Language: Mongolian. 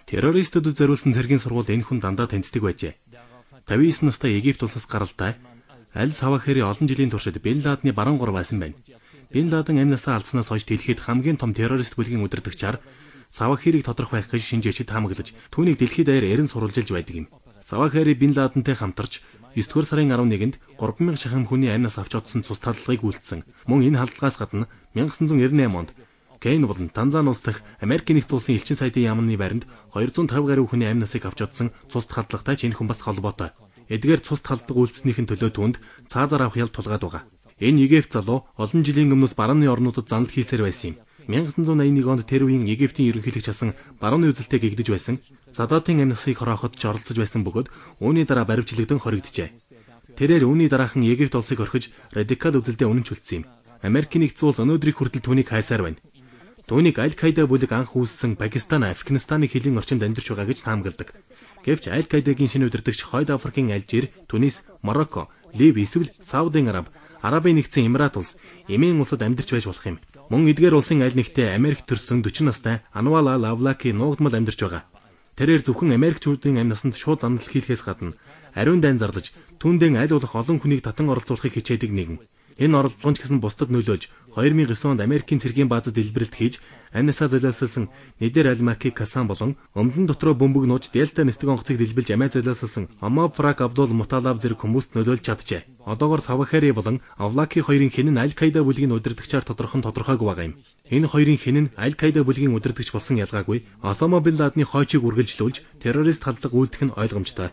Террористүүдэд зориулсан цэргийн сургуульд энэ хүн дандаа тэнцдэг байжээ. 59 настай Египт улсаас гаралтай Аль Савахири олон жилийн туршид Бин Ладны баруун гар байсан байна. Бин Ладен амь насаа алдсанаас хойш дэлхийд хамгийн том террорист бүлгийн удирдагчаар Савахирийг тодорхой байх гэж шинжээчид таамаглаж, түүнийг дэлхийд даяар эрен сурвалжилж байдаг юм. Савахири Бин Ладентэй хамтарч 9-р сарын 11-нд 3000 шахам хүний амь нас авч одсон цус таллагыг үйлдсэн. Мөн энэ халдлагаас гадна 1998 онд Кен болон Танзан улс дахь Америкийн нэгдсэн улсын элчин сайдын яамны байранд 250 гаруй хүний амь насыг авч одсон цус халдлагатай ч энэ хүн бас холбоотой. Эдгээр цус халдлага үйлдснийхэн төлөө түүнд цаазаар авах ял тулгаад байгаа. Энэ Египт залуу олон жилийн өмнөөс барууны орнуудад занал хийлсээр байсан юм. 1981 онд тэр үеийн Египтийн ерөнхийлөгч хасан барууны үзэлтэй гэгдэж байсан. Садатын амь насыг хорооход ч оролцож байсан бөгөөд үүний дараа баривчлагдсан хоригджээ. Тэрээр үүний дараахан Египт улсыг орхиж радикал үзэлдээ үнэнч үлдсэн юм. Америкийн нэгдсэн улс өнөөдрийг хүртэл түүнийг хайсаар байна. Түүнийг Аль-Каида бүлэг анх үүссэн Пакистан, Афганистаны хөлийн орчинд амьдарч байгаа гэж таамагладаг. Гэвч Аль-Каидагийн шинэ удирдагч Хойд Африкийн Алжир, Түнис, Марокко, Лив эсвэл Саудын Араб, Арабын нэгдсэн Эмират улс, Йемен улсад амьдарч байж болох юм. Мөн эдгээр улсын аль нэгтээ Америкт төрсэн 40 настай Анвал Ал-Авлаки нуугдмал амьдарч байгаа. Тэрээр зөвхөн Америкчуудын амь насанд шууд занал хийлгэхээс гадна ариун дайн зарлаж түүндэн аль болох олон хүнийг татан оролцуулахыг хичээдэг нэгэн. Энэ оролдлого ч гэсэн бусдад нөлөөлж 2009 онд Америкийн цэргийн баазад дэлбэрэлт хийж амь насаа золиослсон Нидер Аль-Маки Касан болон өмдөн дотроо бөмбөг нууж Дельта нисдэг онгоцыг дэлбэлж амиа золиослсон Омаа Фрак Абдул Муталаб зэрэг хүмүүст нөлөөлж чаджээ. Одоогор Савахари болон Авлаки хоёрын хэн нь Аль-Каида бүлгийн удирдагчаар тодорхон тодорхойгүй байгаа юм. Энэ хоёрын хэн нь Аль-Каида бүлгийн удирдагч болсон ялгаагүй Осама бин Ладны хойчийг үргэлжлүүлж террорист халдлага үйлдэх нь ойлгомжтой.